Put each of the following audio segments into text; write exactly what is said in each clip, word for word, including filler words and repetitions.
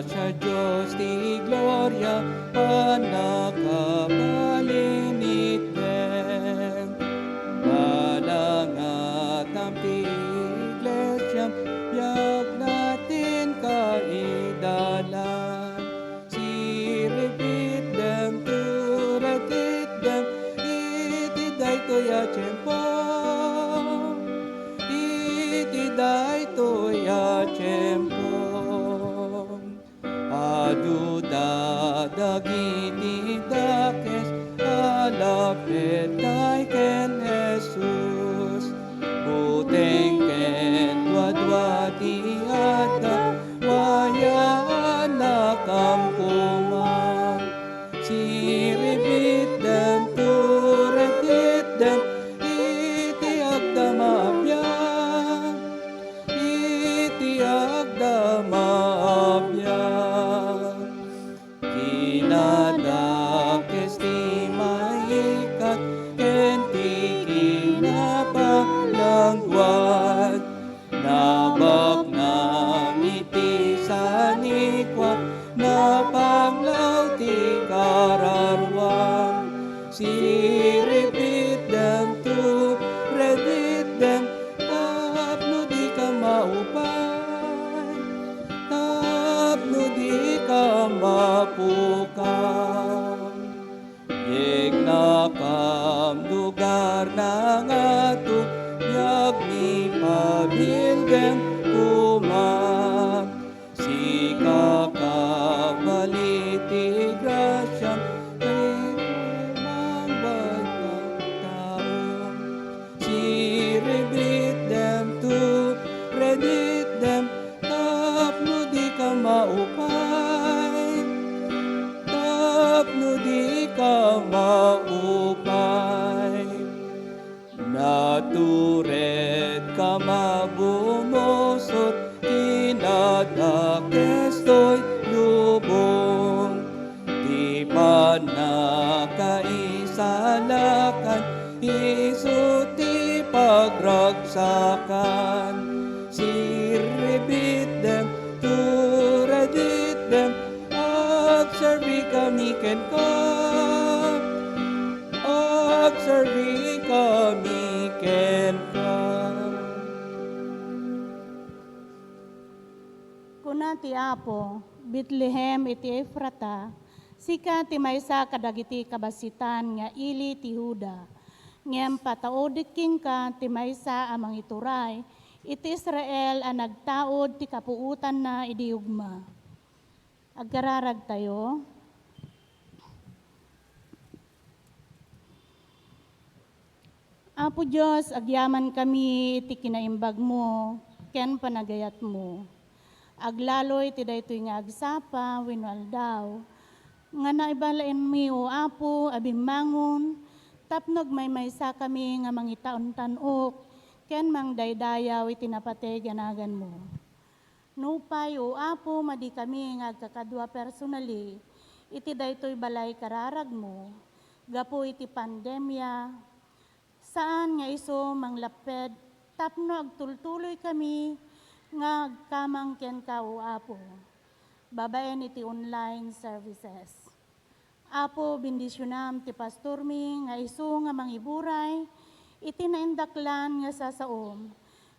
Sa Dios ti gloria, pannakabalinitdem. Balangatam ti iglesiam, biag natin kaidalan. Siribitdem, tureditdem, iti daytoy a tiempo. Iti daytoy a tiempo. Adu da dagiti dakes a laped tay ken Jesus. Buteng ken duadua ti adda, wayaannakam koma. Siribitdem, tureditdem, iti agdama a biag. Iti agdama a biag. Kinadakes ti maikat ken ti kinapalangguad. Nabaknang iti sanikua, napanglaw ti kararuam. Siribitdem, tureditdem, tapno dika maupay, tapno dika mapukang. Yegna kam lugar nangato, biag ni pabilgem koma. Sika kabali ti grasiam, mangbaybayag tao. Siribitdem, tureditdem, tapno dika maupay, tapno dika maupay. Natured ka mabumosot, kinadakes toy lubong. Ti pannakaisalakan, isu ti pagragsakan. Siribitdem, tureditdem, agserbi kami kenka. Agserbi kami kenka. Kuna ti Apo, Betlehem iti Efrata, sika ti maysa kadagiti kabassitan nga ili ti Juda, ngem pataudek kenka ti maysa a mangituray iti Israel a nagtaud ti kapuotanna idi ugma. Agkararagtayo. Apo Dios, agyamankami iti kinaimbagmo ken panagayatmo. Aglaloy ti daytoy nga agsapa wenno aldaw nga naibalaenmi, O Apo, a bimmangon tapno agmaymaysakami nga mangitaontan-ok ken mangdaydayaw iti napateg a naganmo. Nupay, O Apo, madikami nga agkakadua personally iti daytoy balay kararagmo gapu iti pandemia, saan nga isu manglapped tapno agtultuloykami nga agkamang kenka, O Apo, babaen iti online services. Apo, bendisionam ti pastormi nga isu nga mangiburay iti naindaklan nga sasaom,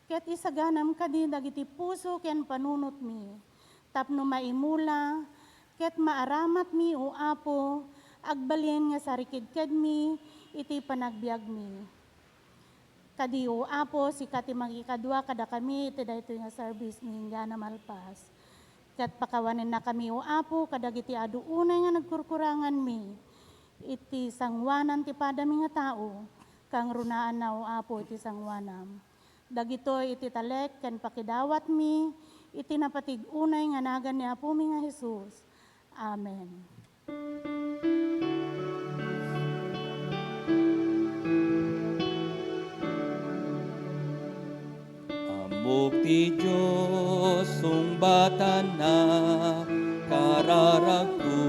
ket isaganam kadi dagiti puso ken panunotmi tapno maimula ket maaramatmi, O Apo, agbalin nga sarikidkedmi iti panagbiagmi. Kadi, O Apo, sika ti mangikadua kadakami iti daytoy nga service nga inggana malpas. Ket pakawanennakami, O Apo, kadagiti adu unay nga nagkurkuranganmi iti sangoanan ti padami nga tao, kangrunaanna, O Apo, iti sangoanam. Dagitoy iti talek ken pakidawatmi iti napateg unay nga nagan ni Apomi nga Jesus. Amen. Ammok ti Dios, sungbatanna, kararagko.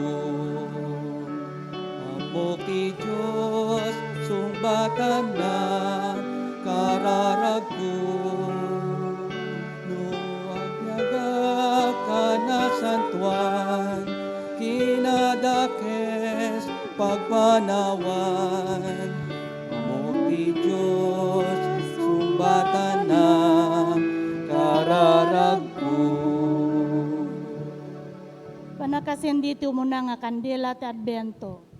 Ammok ti Dios, sungbatanna, kararagko. No agbiagak a nasantoan, Pagpanawan mo ti Dios, sungbatanna kararagko. Pannakasin ditoy umuna nga kandila ti Adbento.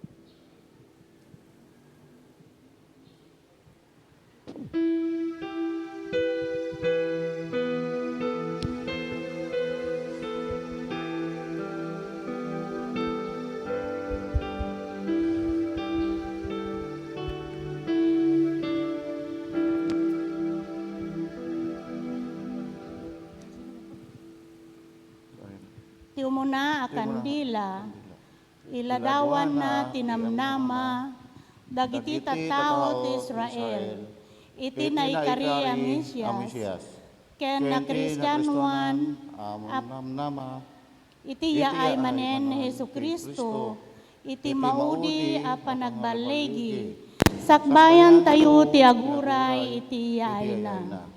Ti umuna a kandila. Iladawanna ti namnama dagiti tattao ti Israel iti naikari a Mesias ken nakristianoan a namnama iti yaay manen ni Jesu-Cristo iti maudi a panagballigi. Sakbayantayo ti aguray iti yaayna.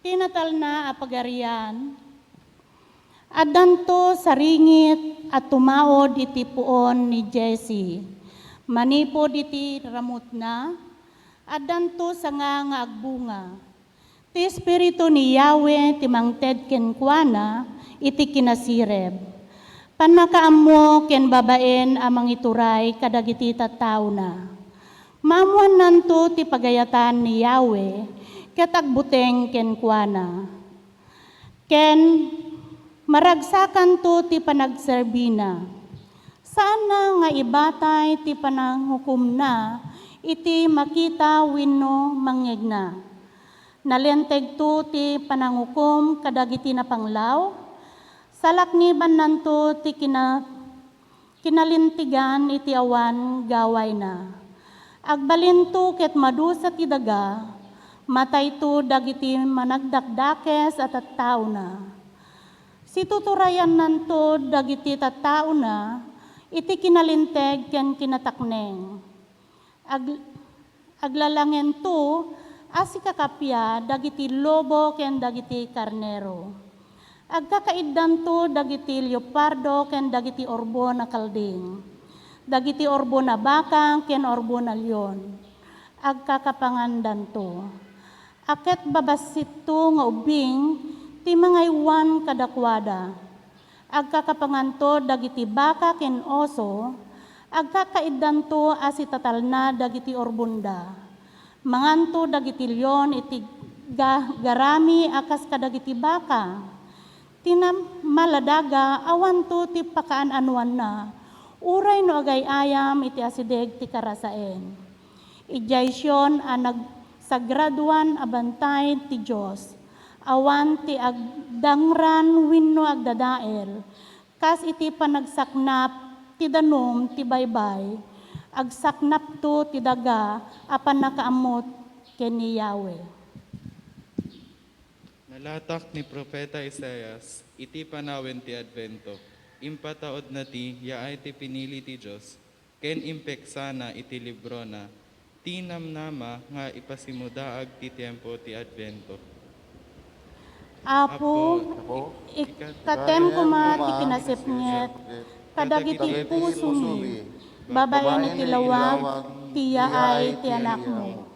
Ti natalna a pagarian, addanto saringit a tumaud iti puon ni Jesse. Manipud iti ramutna, addanto sanga nga agbunga. Ti Espiritu ni Yahweh ti mangted kenkuana iti kinasirib. Pannakaammo ken babaen a mangituray kadagiti tattaona. Maammoannanto ti pagayatan ni Yahweh ket agbuteng kenkuana. Ken maragsakanto ti panagserbina. Saanna nga ibatay ti panangukomna iti makita wenno mangngegna. Nalentegto ti panangukom kadagiti napanglaw. Salaknibannanto ti kina-, kinalintegan iti awan gawayna. Agbalinto ket madusa ti daga, matayto dagiti managdakdakes a tattaona. Situturayannanto dagiti tattaona iti kinalinteg ken kinatakneng. Ag-, aglalangento a sikakappia dagiti lobo ken dagiti karnero. Agkakaiddanto dagiti leopardo ken dagiti urbon a kalding, dagiti urbon a baka ken urbon a leon. Agkakapangandanto. A ket babassitto nga ubbing ti mangaywan kadakuada. Agkakapanganto dagiti baka ken oso, agkakaiddanto a sitatalna dagiti urbonda. Manganto dagiti leon iti ga-, garami a kas kadagiti baka. Ti nam-, maladaga awanto ti pakaan-anoanna, uray no agay-ayam iti asideg ti karasaen. Idiay Sion a nagsagradoan a bantay ti Dios, awan ti agdangran wenno agdadael, kas iti panagsaknap ti danum ti baybay, agsaknapto ti daga a pannakaammot ken ni Yahweh. Nalatak ni Profeta Isaias iti panawen ti Advento. Impataudna ti yaay ti pinili ti Dios, ken impeksana iti librona ti namnama nga ipasimudaag ti tiempo ti Advento. Apo, Apo, ikkatem koma ti kinasipnget kadagiti pusomi babaen iti lawag ti yaay ti Anakmo.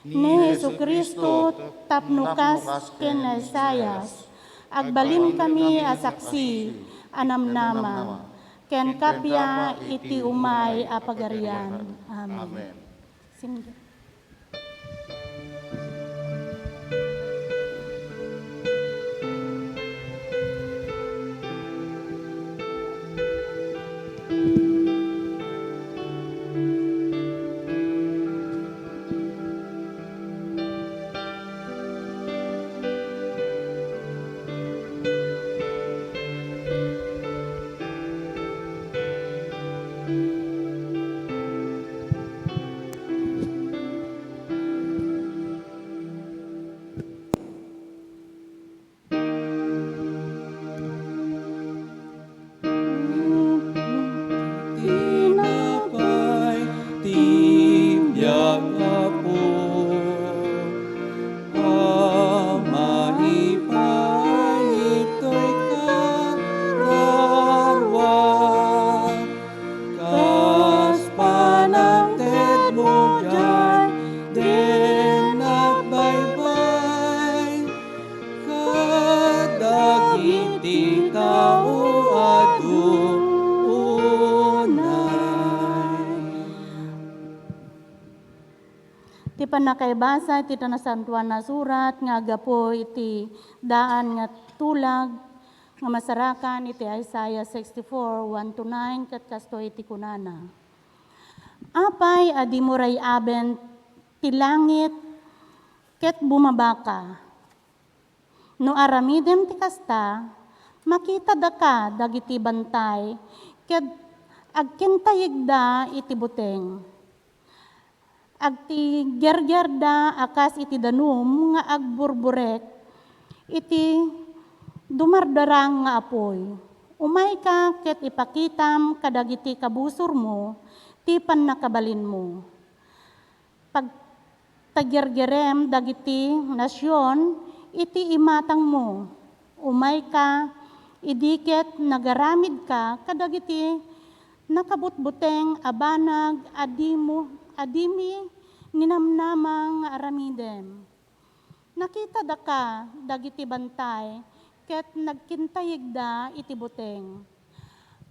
Ni Jesu-Cristo tapno kas ken ni Isaias, agbalinkami a saksi a namnama, ken kappia iti umay a pagarian. Amen. Amen. Sing- Pannakaibasa iti Nasantoan a Surat nga aggapu iti daan nga tulag nga masarakan iti Isaiah sixty-four, one to nine, ket kastoy iti kunana: Apay a dimo ray-aben ti langit ket bumabaka? No aramidem ti kasta, makitadaka dagiti bantay ket agkintayegda iti buteng. Agtigergerda a kas iti danum nga agburburek iti dumardarang nga apuy. Umayka ket ipakitam kadagiti kabusormo ti pannakabalinmo. Pagtagergerem dagiti nasion iti imatangmo. Umayka, idi ket nagaramidka kadagiti nakabutbuteng a banag a dimo, a dimi ninamnama nga aramidem. Nakitadaka dagiti bantay ket nagkintayegda iti buteng.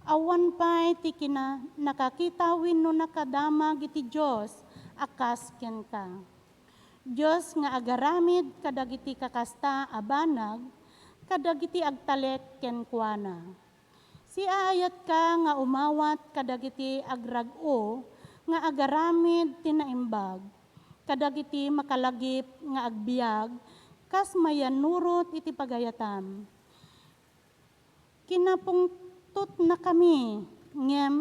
Awan pay ti kina-, nakakita wenno nakadamag iti Dios a kas kenka. Dios nga agaramid kadagiti kakasta a banag, kadagiti agtalek kenkuana. Siaayatka nga umawat kadagiti agrag-o nga agaramid ti naimbag, kadagiti makalagip nga agbiag kas mayannurot iti pagayatam. Kinapungtotnakami, ngem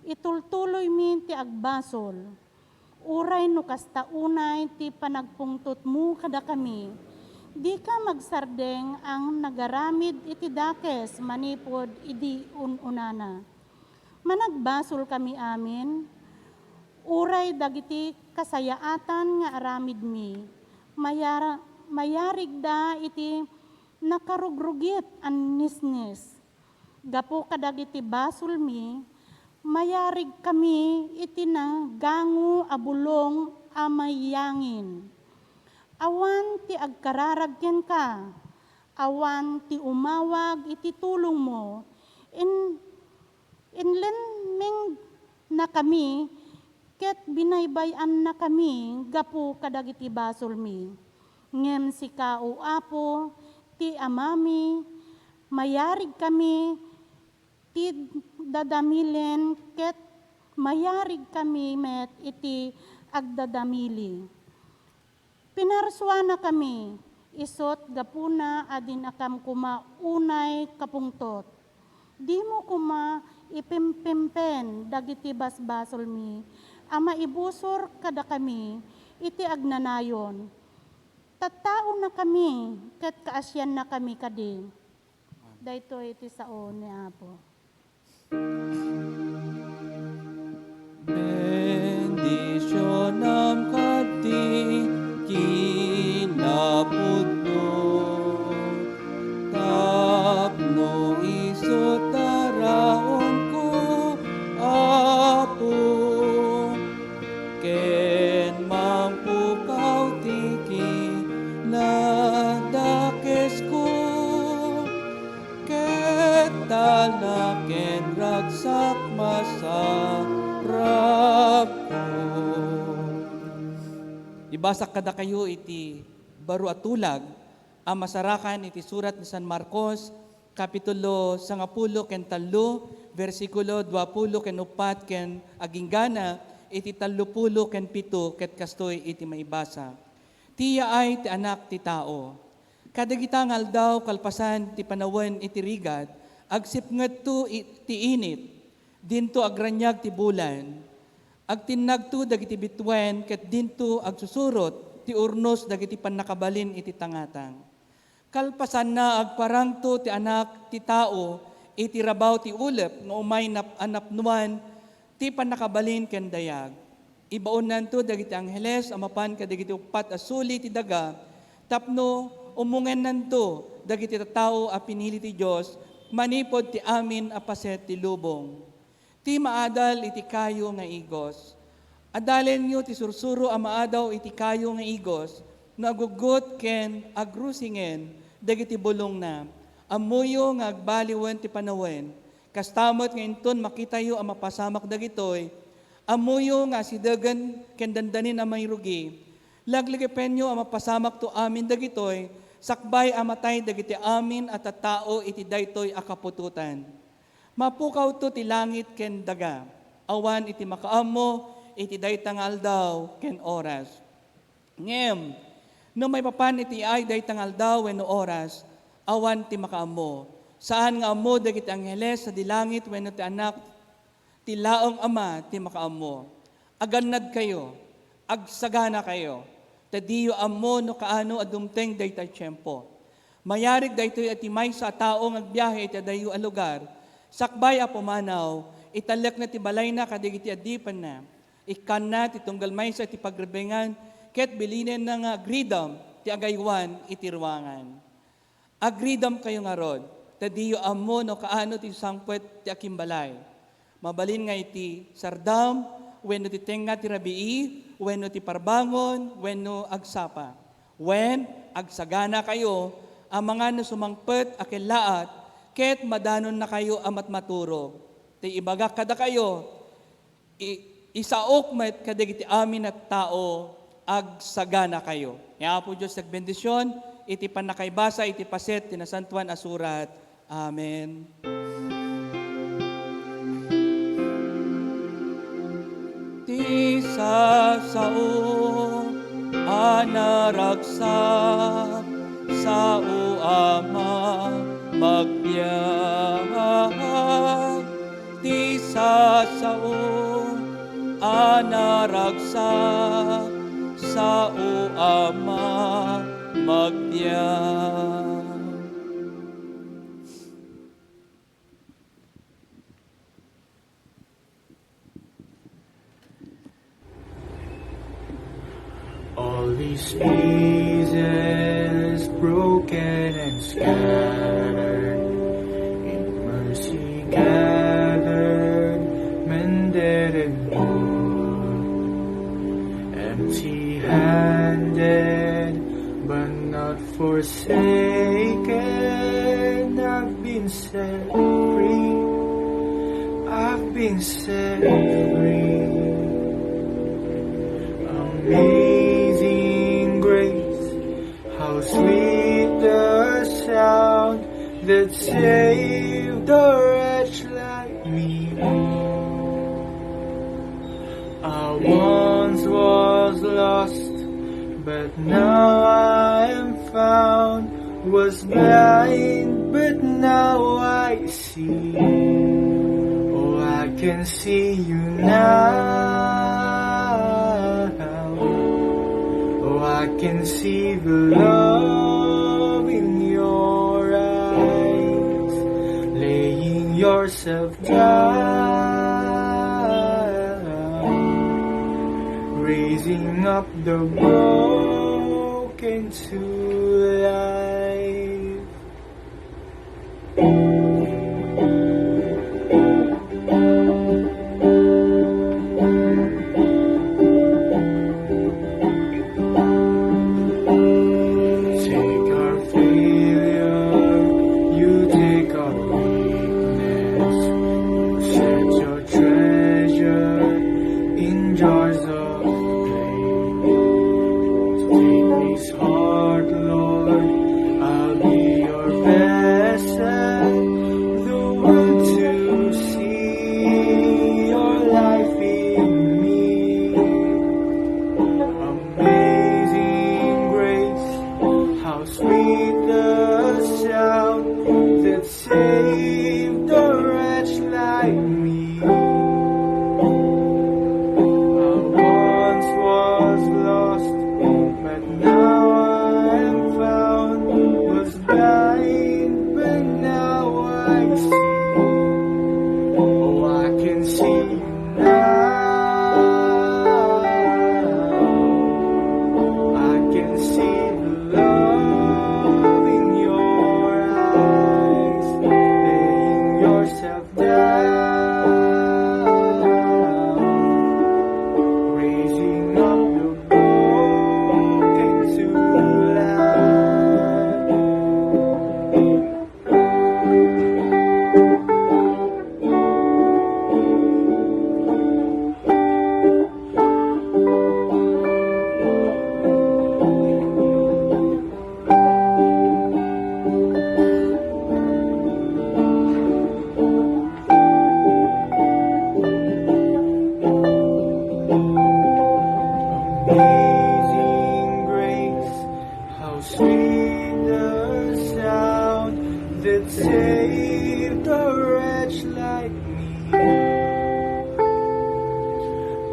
itultuloymi ti agbasol. Uray no kasta unay ti panagpungtotmo kadakami, dika magsardeng a nagaramid iti dakes manipud idi un-unana. Managbasolkami amin, uray dagiti kasayaatan nga aramidmi, mayara-, mayarigda iti nakarugrugit a nisnis. Gapu kadagiti basolmi, mayarigkami iti nagango a bulong a mayangin. Awan ti agkararag kenka, awan ti umawag iti tulongmo. In-, inlemming- nakami ket binaybay-annakami gapu kadagiti basolmi. Ngem sika, O Apo, ti Amami, mayarigkami ti dadamilen ket mayarigkami met iti agdadamili. Pinarsuanakami, isut' gapuna a dinakam koma unay kapungtot. Dimo koma ipimpimpen dagiti basbasolmi a maibusor kadakami iti agnanayon. Tattaonakami ket kaasiannakami kadi. Daytoy ti sao ni Apo. Bendisionam kaddi kinapudno, tapno isu daraonko, Apo, ken mangpukaw ti kinadakesko. Ket talna ken ragsak masarapko. Ibasak kadakayo iti baro a tulag a masarakan iti surat ni San Marcos, kapitulo sangapulo ken tallo, bersikulo duapulo ken uppat ken aginggana iti tallopulo ken pito, ket kastoy iti maibasa. Ti yaay ti Anak ti Tao. Kadagita nga aldaw kalpasan ti panawen iti rigat, agsipngetto i-, ti init. Dinto agraniag ti bulan. Agtinnagto dagiti bituen ket dinto agsusurot ti urnos dagiti pannakabalin iti tangatang. Kalpasanna, agparangto ti Anak ti Tao iti rabaw ti ulep nga umay nap-, a napnoan ti pannakabalin ken dayag. Ibaonnanto dagiti angheles a mapan kadagiti uppat a suli ti daga tapno umungennanto dagiti tattao a pinili ti Dios manipud ti amin a paset ti lubong. Ti maadal iti kayo nga igos. Adalenyo ti sursuro a maadaw iti kayo nga igos no aguggot ken agrusingen dagiti bulongna. Ammoyo nga agbaliwen ti panawen. Kasta met nga inton makitayo a mapasamak dagitoy, ammoyo nga asidegen ken dandanin a mairugi. Laglagipenyo a mapasamakto amin dagitoy, sakbay a matay dagiti amin a tattao iti daytoy a kaputotan. Mapukawto ti langit ken daga, awan iti makaammo iti dayta nga aldaw ken oras. Ngem, no maipapan iti ay dayta nga aldaw wenno oras, awan ti makaammo. Saan nga ammo dagiti angheles sadi langit wenno ti Anak, ti laeng Ama ti makaammo. Agannadkayo, agsaganakayo, ta diyo ammo no kaano a dumteng dayta a tiempo. Mayarig daytoy iti maysa a tao nga agbiahe iti adayo a lugar, sakbay a pumanaw, italekna ti balayna kadagiti adipenna. Ikkanna ti tunggal maysa iti pagrebengan ket bilinenna nga agridam ti agaywan iti ruangan. Agridamkayo ngarud, ta diyo ammo no kaano ti sangpet ti akimbalay. Mabalin nga iti sardam, wenno ti tengnga ti rabii, wenno ti parbangon, wenno agsapa. Wen, agsaganakayo, amangan no sumangpet a kellaat, ket madanonnakayo a matmaturog. Ti ibagak kadakayo, I-, isaok met kadagiti amin a tao, agsaganakayo. Ni Apo Dios ti agbendisyon iti pannakaibasa iti paset ti Nasantoan a Surat. Amen. Ti sasao a naragsak, sao a mamagbiag. Ti sasao a naragsak, sao a mamagbiag. All these pieces broken and scattered, in mercy gathered, mended and whole. Empty-handed, but not forsaken. I've been set free. I've been set free. Amazing grace, how sweet the sound that saved a wretch like me. I once was lost, but now I am found. Was blind, but now I see. Oh, I can see you now. Oh, I can see the love in your eyes, laying yourself down, raising up the broken to life. Take our failure, you take our weakness. You set your treasure in jars of clay. Take this heart, Lord, I'll be your vessel, the one to see your life in me. Amazing grace, how sweet the sound that saved a wretch like me. I once was lost, but now I am found. Was blind, but now I see. Oh, I can see you now. I can see the love in your eyes, laying yourself down, raising up the broken to life.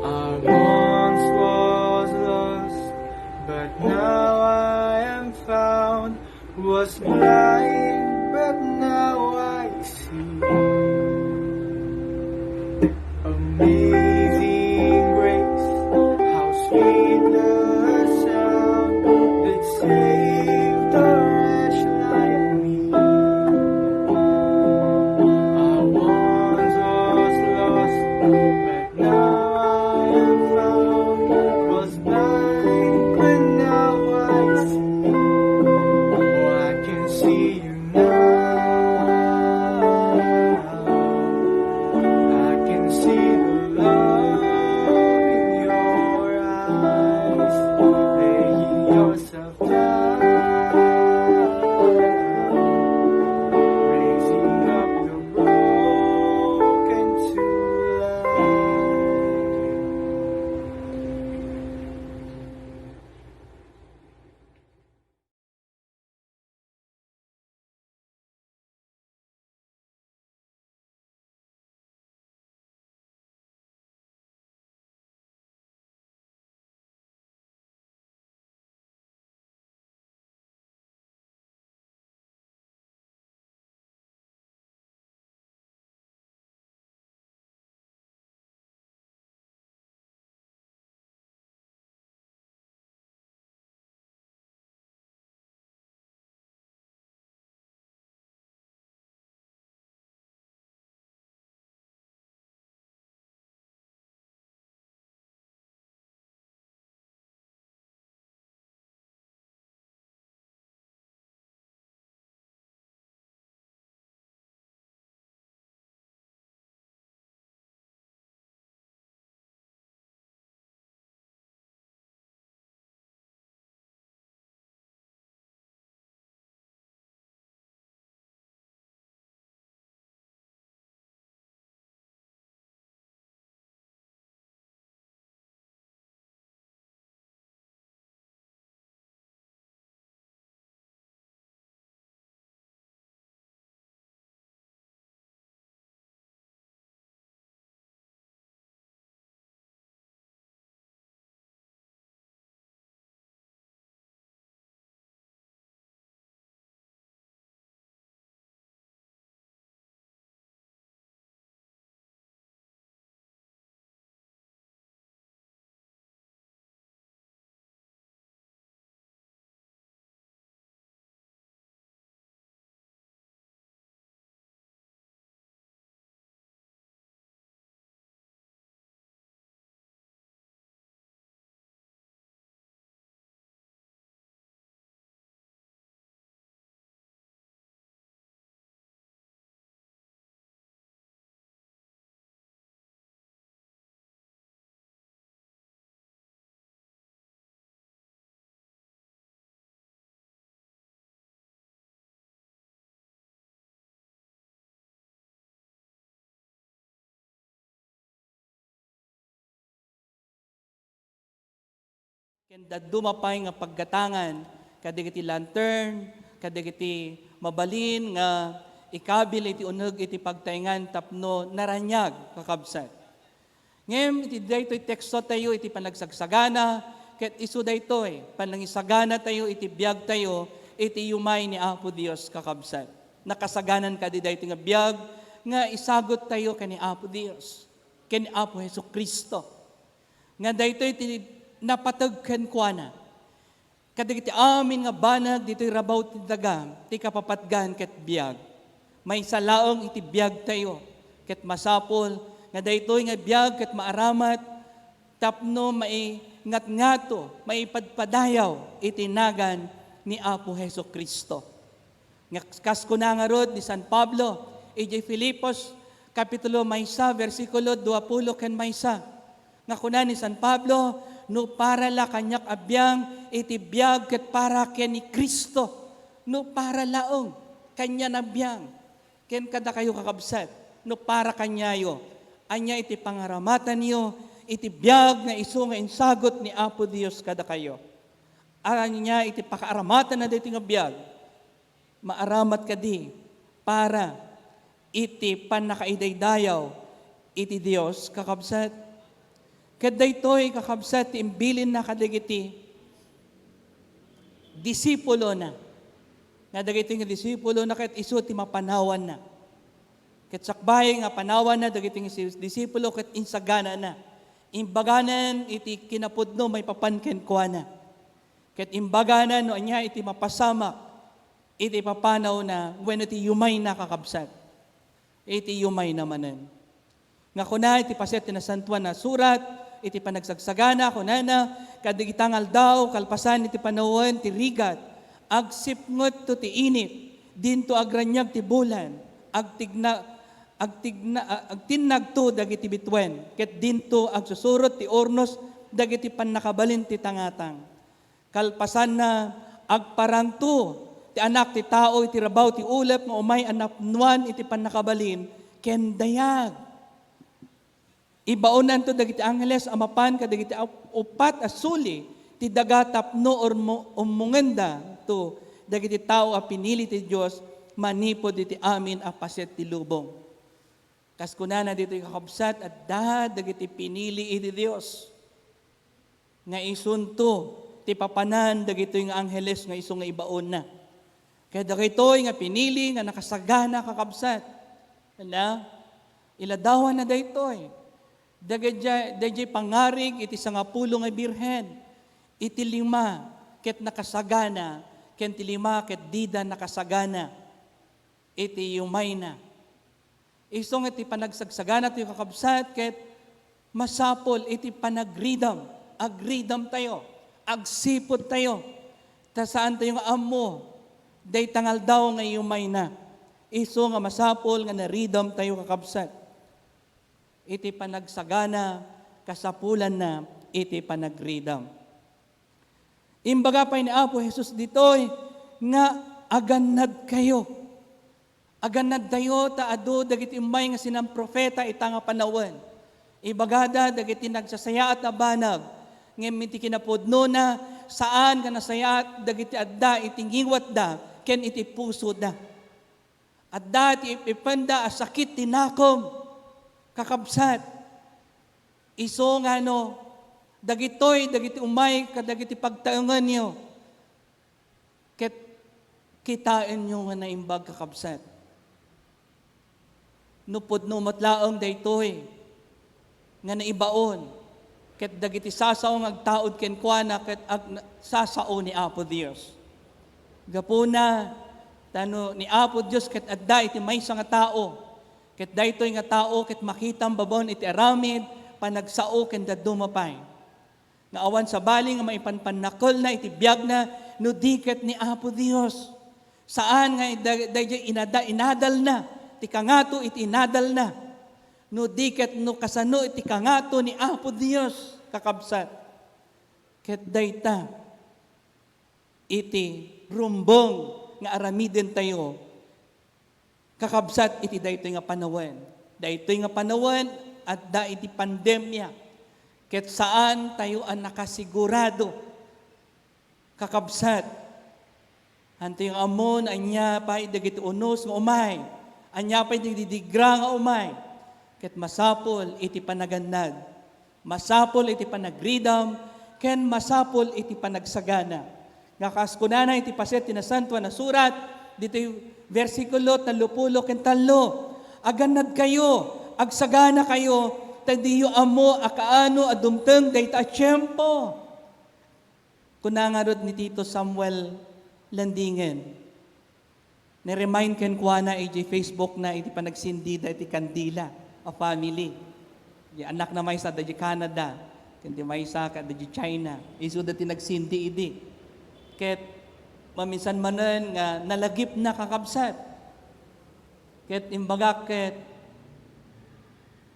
I once was lost, but now I am found. Was blind, but now I see. Amazing grace, how sweet the sound that saved a wretch like me. I once was lost, but now I am found. Was blind, but now I see. Oh, I can see you now. I can see the love in your eyes. Laying yourself down, raising up the broken to life. Ken dadduma pay nga paggatangan kadagiti lantern, kadagiti mabalin nga ikabil iti uneg iti pagtaengan tapno naraniag, kakabsat. Ngem iti daytoy teksto tayo iti panagsagsagana, ket isu daytoy, panangisagana tayo iti biag tayo iti yumay ni Apo Dios, kakabsat. Nakasaganan kadi daytoy nga biag nga isagut tayo ken ni Apo Dios, ken ni Apo Jesu-Cristo. Nga daytoy ti napateg kenkuana. Kadagiti amin nga banag ditoy rabaw ti daga, ti kapapatgan ket biag. Maysa laeng iti biag tayo, ket masapul nga daytoy nga biag ket maaramat tapno maingatngato, maipadpadayaw iti nagan ni Apo Jesu-Cristo. Nga kas kuna ngarud ni San Pablo, idiay Filipos, kapitulo maysa, bersikulo duapulo ken maysa, nga kuna ni San Pablo, "No para la kaniak a biang iti biag ket para ken ni Cristo, no para laeng kaniana a biang." Ken kadakayo, kakabsat, no para kaniayo, ania iti pangaramatanyo iti biag nga isu nga insagut ni Apo Dios kadakayo? Ania iti pakaaramatanna daytoy nga biag? Maaramat kadi para iti pannakaidaydayaw iti Dios, kakabsat. Ket daytoy, kakabsat, ti imbilinna kadagiti disipulona, nga dagitoy nga disipulona ket isu ti mapanawanna. Ket sakbay nga panawanna dagitoy nga si-, disipulo ket insaganana. Imbaganan iti kinapudno maipapan kenkuana. Ket imbagana no ania iti mapasamak iti papanawna wenno iti yumayna, kakabsat. Iti yumayna manen. Nga kuna iti paset ti Nasantoan a Surat, iti panagsagsagana, kunana, kadagita nga aldaw, kalpasan iti panawen ti rigat, agsipngetto ti init, dinto agraniag ti bulan, agtigna-, agtigna-, a-, agtinnagto dagiti bituen, ket dinto agsusurot ti urnos dagiti pannakabalin ti tangatang. Kalpasanna, agparangto ti Anak ti Tao iti rabaw ti ulep nga umay a napnoan iti pannakabalin ken dayag. Ibaonanto dagiti angheles a mapan kadagiti up-, uppat a suli ti daga tapno urmo-, ummongenda to dagiti tao a pinili ti Dios manipud iti amin a paset ti lubong. Kas kunana ditoy, kakabsat, adda dagiti pinili iti Dios nga isunto ti papanan dagitoy nga angheles nga isu nga ibaonna. Ket dagitoy nga pinili nga nakasagana, kakabsat, na, iladawanna daytoy. Dagiti, dagiti pangarig iti sangapulo nga birhen, iti lima ket nakasagana, ken ti lima ket dida nakasagana iti yumayna. Isu nga iti panagsagsagana tayo, kakabsat, ket masapul iti panagridam. Agridam tayo, agsipud tayo, ta saan tayo nga ammo dayta nga aldaw nga yumayna. Isu nga masapul nga naridam tayo, kakabsat. Iti panagsagana, kasapulanna iti panagridam. Imbaga pay ni Apo Jesus ditoy nga, "Agannadkayo." Agannadtayo ta adu dagiti ummay nga sinamprofeta ita nga panawen. Ibagada dagiti nagsasayaat a banag, ngem iti kinapudnona, saan nga nasayaat dagiti adda iti ngiwatda ken iti pusoda. Adda ti ip-ipenda a sakit ti nakem, kakabsat. Isu nga no, dagitoy, dagiti umay kadagiti pagtaengenyo, ket kitaenyo nga naimbag, kakabsat. No pudno met laeng daytoy nga naibaon, ket dagiti sasao nga agtaud kenkuana ket ag-, sasao ni Apo Dios. Gapuna, ta no ni Apo Dios ket adda iti maysa nga tao, ket daytoy nga tao ket makitam babaen iti aramid, panagsao ken dadduma pay. Nga awan sabali nga maipanpannakelna iti biagna no di ket ni Apo Dios. Saan nga ida-, daydiay inada-, inadalna ti kangato iti inadalna, no di ket no kasano iti kangato ni Apo Dios, kakabsat. Ket dayta iti rumbeng nga aramidentayo, kakabsat, iti daytoy nga panawen. Daytoy nga panawen, adda iti pandemia. Ket saan tayo a nakasigurado, kakabsat. Hanto nga ammo no ania pay dagiti unos nga umay, ania pay dagiti digra nga umay, ket masapul iti panagannad. Masapul iti panagridam, ken masapul iti panagsagana. Nga kas kunana iti paset ti Nasantoan a Surat, ditoy bersikulo tallopulo ken tallo, "Agannadkayo, agsaganakayo, ta diyo ammo a kaano a dumteng dayta a tiempo." Kuna ngarud ni Tito Samuel Landingen, ni-remind kenkuana idiay Facebook na iti panagsindida iti kandila a family. Di anakna maysa adda idiay Canada, ken di maysa ket adda idiay China. Isuda ti nagsindi idi. Ket maminsan manen nga nalagipna, kakabsat. Ket imbagak ket,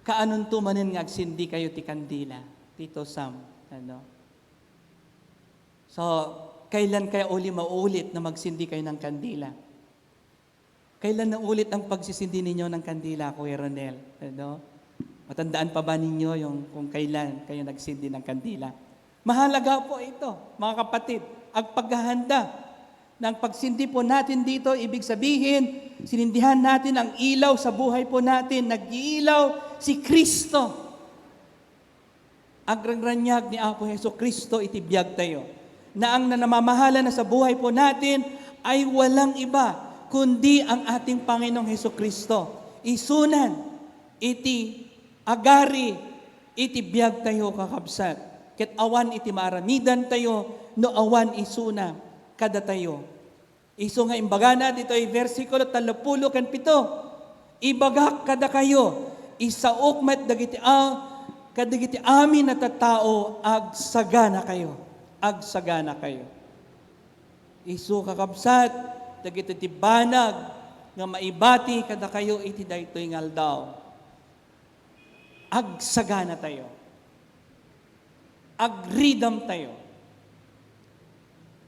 "Kaanonto manen nga agsindikayo ti kandila, Tito Sam?" Ano? So, kailan kaya uli maulit na magsindi kayo ng kandila? Kailan na ulit ang pagsisindi ninyo ng kandila, Kuya Ronel? Ano? Matandaan pa ba ninyo yung kung kailan kayo nagsindi ng kandila? Mahalaga po ito, mga kapatid, ang paghahanda. Nang pagsindi po natin dito, ibig sabihin, sinindihan natin ang ilaw sa buhay po natin. Nag-iilaw si Kristo. Agrangraniag ni Apo Jesu-Cristo iti biag tayo. Na ang nanamamahala na sa buhay po natin ay walang iba kundi ang ating Panginoong Jesu-Cristo. Isunan iti agari iti biag tayo, kakabsat. Ket awan iti maaramidan tayo no awan isuna kadatayo. Isu nga imbagana ditoy bersikulo tallopulo ken pito, "Ibagak kadakayo, isaok met dagiti a-, kadagiti amin a tattao, agsaganakayo, agsaganakayo." Isu, kakabsat, dagiti ti banag nga maibati kadakayo iti daytoy nga aldaw. Agsaganatayo. Agridamtayo.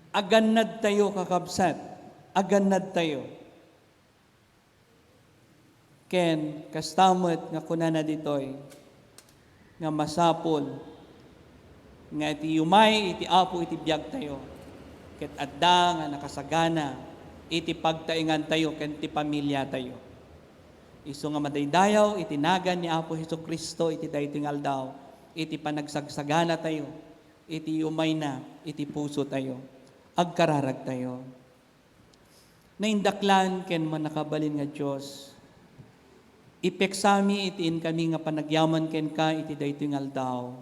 Agannadtayo, kakabsat. Agannadtayo. Ken kasta met nga kunana ditoy, nga masapul nga iti umay iti Apo iti biagtayo, ket adda nga nakasagana iti pagtaengantayo ken ti pamiliatayo. Isu nga madaydayaw iti nagan ni Apo Jesu-Cristo iti daytoy nga aldaw, iti panagsagsaganatayo, iti umayna, iti pusotayo. Agkararagtayo. Naindaklan ken mannakabalin nga Dios, ipeksami iti inkami nga panagyaman kenka iti daytoy nga aldaw.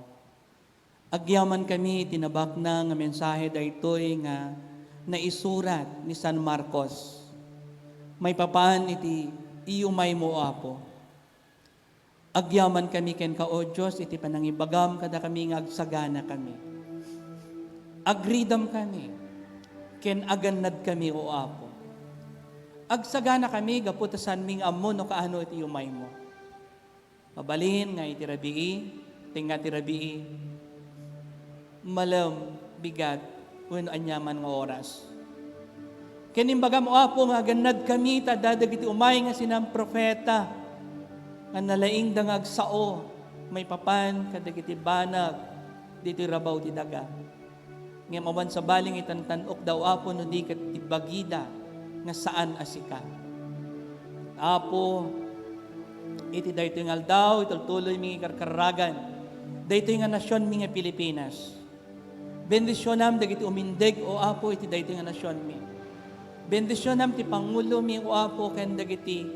Agyamankami iti nabaknang nga mensahe daytoy nga naisurat ni San Marcos. Maipapan iti iyumaymo, O Apo. Agyamankami kenka, O Dios, iti panangibagam kadakami nga agsaganakami. Agridamkami ken agannadkami, O Apo. Agsaganakami gapu ta saanmi nga ammo no kaano iti iyumaymo. Mabalin nga iti rabii, tengnga ti rabii, malem, bigat, wenno aniaman nga oras. Ken imbagam, O Apo, nga agannadkami ta adda dagiti umay nga sinaprofeta nga nalaingda nga agsao maipapan kadagiti banag ditoy rabaw ti daga. Ngem awan sabali nga itantan-okda, O Apo, no di ket ti bagida nga saan a sika. Apo, iti daytoy nga aldaw, itultuloymi nga ikarkararagan daytoy nga nasionmi nga Pilipinas. Bendisionam dagiti umindeg, O Apo, iti daytoy nga nasionmi. Bendisionam ti pangulomi, O Apo, ken dagiti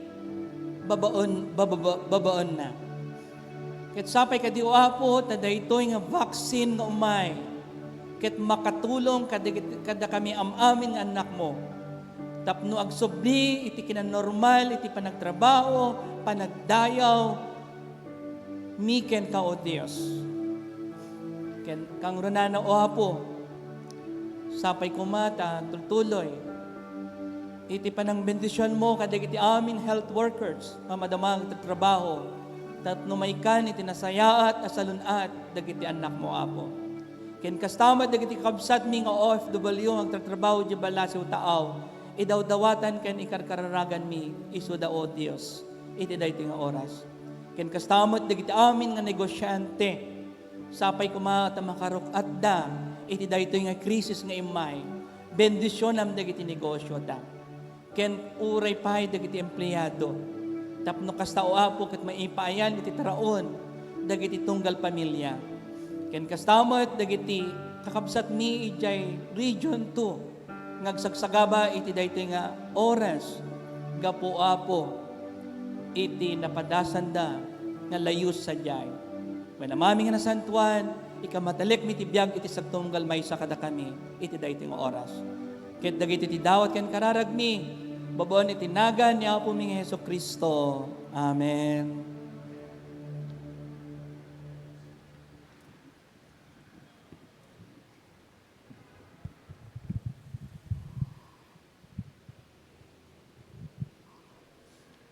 babaen, bababa-, babaenna. Ket sapay kadi, O Apo, ta daytoy nga vaccine nga umay ket makatulong kadagit-, kadakami am-amin nga annakmo tapno agsubli iti kinanormal iti panagtrabaho, panagdayaw, mi kenka, O Dios. Ken kangrunana, O Apo, sapay koma ta tultuloy iti panangbendisionmo kadagiti amin health workers nga madama nga agtatrabaho tapno maikan iti nasayaat a salun-at dagiti annakmo, Apo. Ken kasta met dagiti kabsatmi nga O F W nga agtatrabaho idiay Balasiw, Taaw, idawdawatan ken ikarkararaganmi isuda, O Dios, iti daytoy nga oras. Ken kasta met dagiti amin nga negosiante, sapay koma ta makaruk-atda iti daytoy nga krisis nga immay. Bendisionam dagiti negosioda. Ken uray pay dagiti empleado. Tapno kasta, O Apo, ket maipaayan iti taraon dagiti tunggal pamilia. Ken kasta met dagiti kakabsatmi idiay Region two nga agsagsagaba iti daytoy nga oras gapu, Apo, iti napadasanda nga layus sadiay. Wen Amami nga nasantuan, ikamatalik mi ti biag iti sagtunggal maysa kadakami iti daytoy nga oras. Ket dagiti ti dawat ken kararagmi, babaen iti nagan ni Apomi nga Jesu-Cristo. Amen.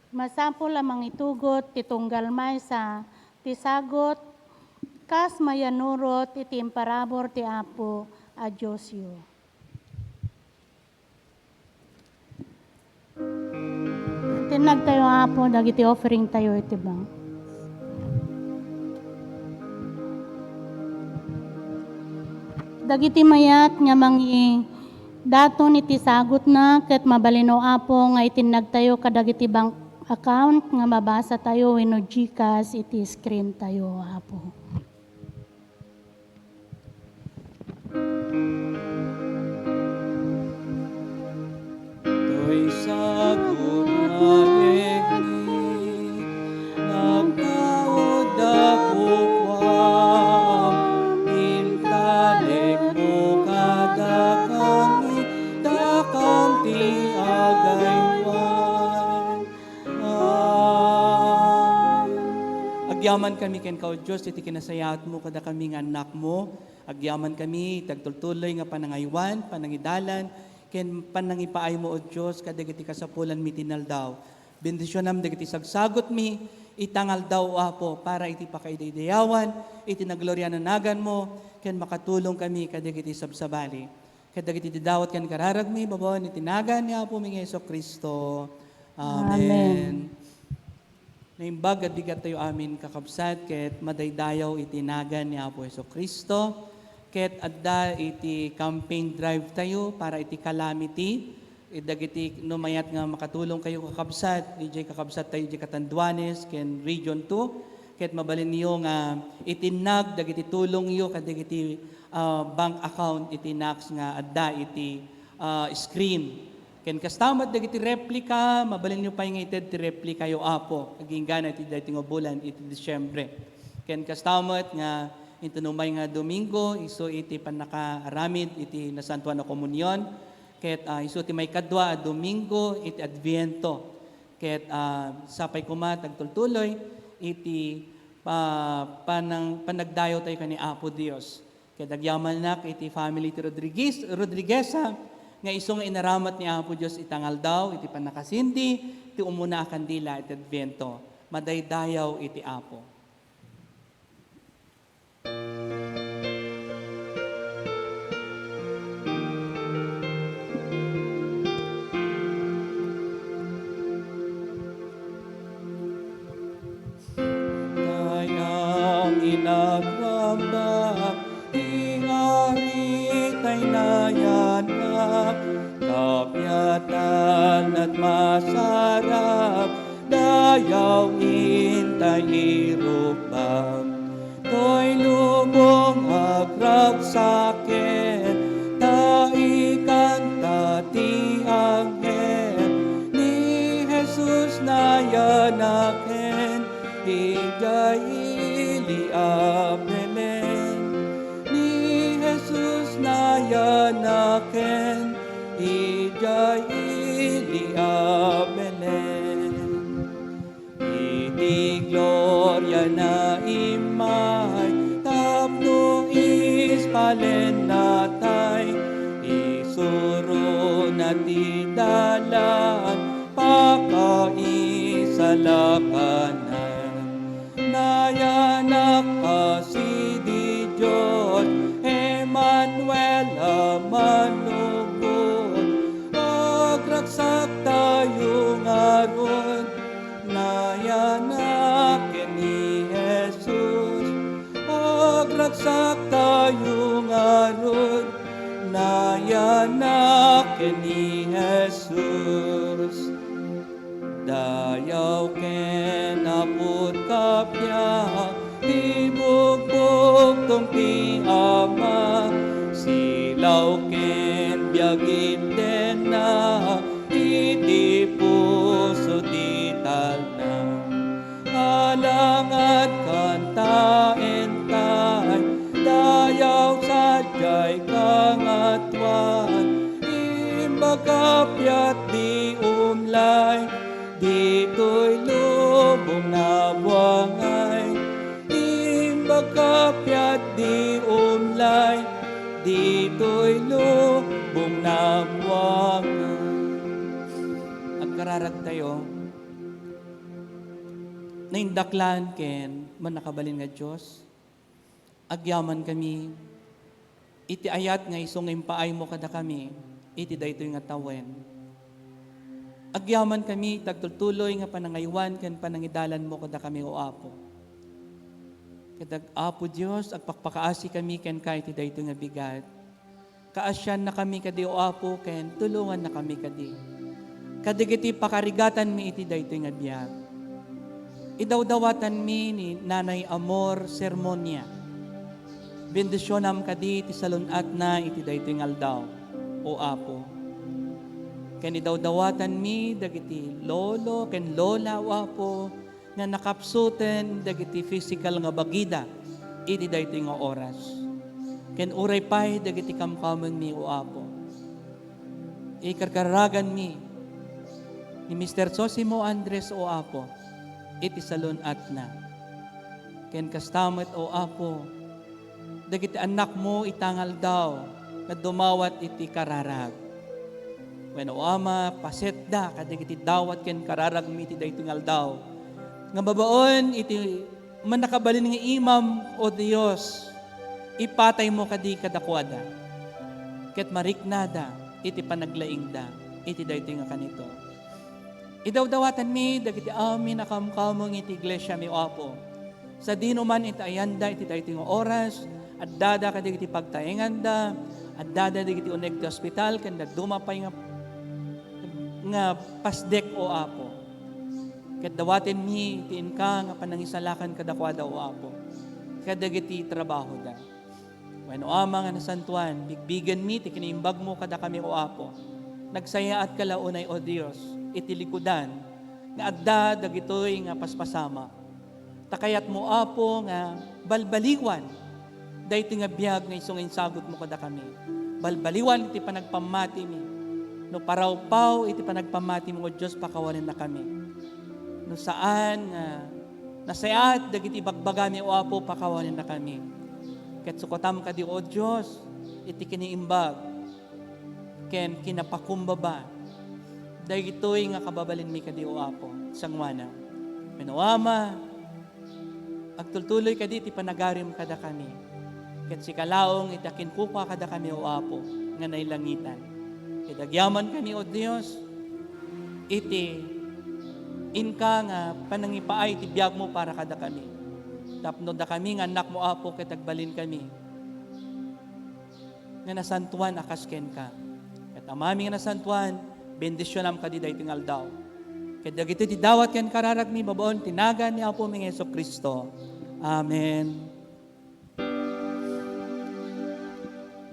Masapul a mangitugot ti tunggal maysa ti sagut kas mayanurot iti imparabur ti Apo a Diosyo. Tinnagtayo, Apo, dagiti offering tayo iti bank. Dagiti mayat nga mangi-, Daton iti sagutna, ket mabalin, O Apo, nga itinnagtayo kadagiti bank account nga mabasatayo wenno GCash iti screen tayo, Apo. Toy sagut nga egni, nagtaudda kukuam, intalekmo kadakami, dakam ti agaywan. Amen. Agyamankami kenka, O Dios, iti kinasayaatmo kadakami nga annakmo. Agyamankami iti agtultuloy nga panangaywan, panangidalan, ken panangipaaymo, O Dios, kadagiti kasapulanmi iti inaldaw. Bendisionam dagiti sagsagutmi ita nga aldaw, O Apo, para iti pakaidaydayawan iti naglorian a naganmo, ken makatulongkami kadagiti sabsabali. Ket dagiti didawat ken kararagmi, babaen iti nagan ni Apomi nga Jesu-Cristo. Amen. Amen. Naimbag a bigattayo amin, kakabsat, ket madaydayaw iti nagan ni Apo Jesu-Cristo. Ket adda iti campaign drive tayo para iti calamity. Ket dagiti no mayat nga makatulongkayo, kakabsat, idiay kakabsattayo idiay Catanduanes ken Region two, ket mabalinyo nga itinnag dagiti tulongyo kadagiti, ah, bank account iti Knox nga adda iti, ah, screen. Ken kasta met dagiti replika, mabalinyo pay nga ited ti replikayo, Apo, agingga iti daytoy nga bulan iti Disiembre. Ken kasta met nga inton umay nga Domingo, isu iti pannakaaramid iti Nasantoan a Komunion, ket, ah, isu ti maikadua a Domingo iti Adviento. Ket, ah, sapay koma ti agtultuloy iti pa-, panang-, panagdayawtayo ken ni Apo Dios. Ket agyamanak iti family ti Rodriguez, Rodrigueza, nga isu nga inaramat ni Apo Dios ita nga aldaw iti pannakasindi ti umuna a kandila iti Adviento. Madaydayaw iti Apo. Dayang inagrambak, ti Ari tay nayanak, kapiatan at masarap, dayaw intay irukbam. Toy lubong agragsaken, ta ikanta ti anghel, ni Jesus nayanaken, idiay ili a Belen. Ni Jesus nayanaken, idiay ili a Belen. Iti gloria na immay tapno ispalennatay, isurona ti dalan pakaisalakanan. Nayanak a sidi Dios, Emmanuel a manukot, agragsak tayo ngarud. Nayanak ken ni Jesus, agragsak tayo ngarud. Nayanak ken ni Jesus. Dayaw ken Apo ti kappia, ti bugbugtong ti Ama, silaw ken biag itdenna, iti puso ti talna. Alangad kantaen tay, dayaw sadiay kangatoan, imbag kappia ti umlay, ditoy lubong nabuangay. Imbag kappia ti umlay, ditoy lubong nabuangay. Agkararagtayo. Naindaklan ken mannakabalin nga Dios, agyamankami iti ayat nga isu nga impaaymo kadakami iti daytoy nga tawen. Agyamankami iti agtultuloy nga panangaywan ken panangidalanmo kadakami, O Apo. Ket, Apo Dios, agpakpakaasikami kenka iti daytoy nga bigat. Kaasiannakami kadi, O Apo, ken tulongannakami kadi kadagiti pakarigatanmi iti daytoy nga biag. Idawdawatanmi ni Nanay Amor Sermonia. Bendisionam kadi ti salun-atna iti daytoy nga aldaw, O Apo. Ken idawdawatanmi dagiti lolo ken lola, O Apo, nga nakapsuten dagiti physical nga bagida iti daytoy nga oras. Ken uray pay dagiti kamkamengmi, O Apo. Ikarkaraganmi ni Mister Sosimo Andres, O Apo, iti salun-atna. Ken kasta met, O Apo, dagiti annakmo ita nga aldaw nga dumawat iti kararag. Wen, O Ama, pasetda kadagiti dawat ken kararagmi iti daytoy nga aldaw nga babaen iti mannakabalin nga imam, O Dios, ipataymo kadi kadakuada ket mariknada iti panaglaingda iti daytoy nga kanito. Idawdawatanmi dagiti amin a kamkameng iti iglesiami, O Apo. Sadino man iti ayanda iti daytoy nga oras, addada kadagiti pagtaenganda, addada dagiti uneg ti ospital, ken dadduma pay nga, nga pasdek, O Apo. Ket dawatenmi ti inka nga panangisalakan kadakuada, O Apo, kadagiti trabahoda. Wen, O Ama nga nasantoan, bigbigenmi ti kinaimbagmo kadakami, O Apo. Nagsayaat ka la unay, O Dios, iti likudan nga adda dagitoy nga paspasamak. Ta kayatmo, Apo, nga balbaliwan daytoy nga biag nga isu nga insagutmo kadakami. Balbaliwan iti panagpammatimi. No parawpaw iti panagpammatimi, O Dios, pakawanennakami. No saan nga nasayaat dagiti ibagbagami, O Apo, pakawanennakami. Ket sukotam kadi, O Dios, iti kiniimbag ken kinapakumbaba daytoy nga kababalinmi kadi, O Apo, sangoanam. Wen, O Ama, agtultuloy kadi ti panagarim kadakami, ket sika laeng iti akinkukua kadakami, O Apo, nga nailangitan. Ket agyamankami, O Dios, iti inka nga panangipaay ti biagmo para kadakami. Tapno dakami nga annakmo, Apo, ket agbalinkami nga nasantoan a kas kenka. Ket Amami nga nasantoan, bendisionam kadi daytoy nga aldaw. Ket dagitoy ti dawat ken kararagmi babaen ti nagan ni Apomi nga Jesu-Cristo. Amen.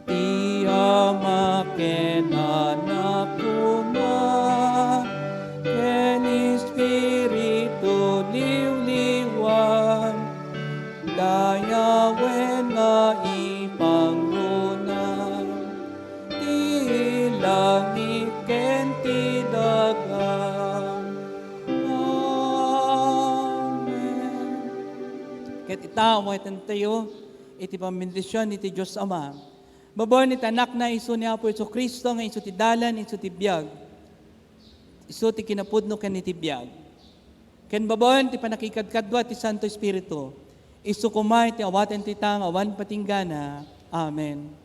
Ti Ama ken Anak koma ken Espiritu Liwliwan, dayawen nga ipangruna ti langit ken ti daga. Amen. Ket ita, awatentoyo iti pambendision iti Dios Ama. Babaen iti Anakna, isu ni Apo Jesu-Cristo nga isu ti dalan, isu ti biag, isu ti kinapudno ken iti biag. Ken babaen ti pannakikadkadua ti Santo Espiritu, isu koma iti awaten ti ta nga awan patinggana. Amen.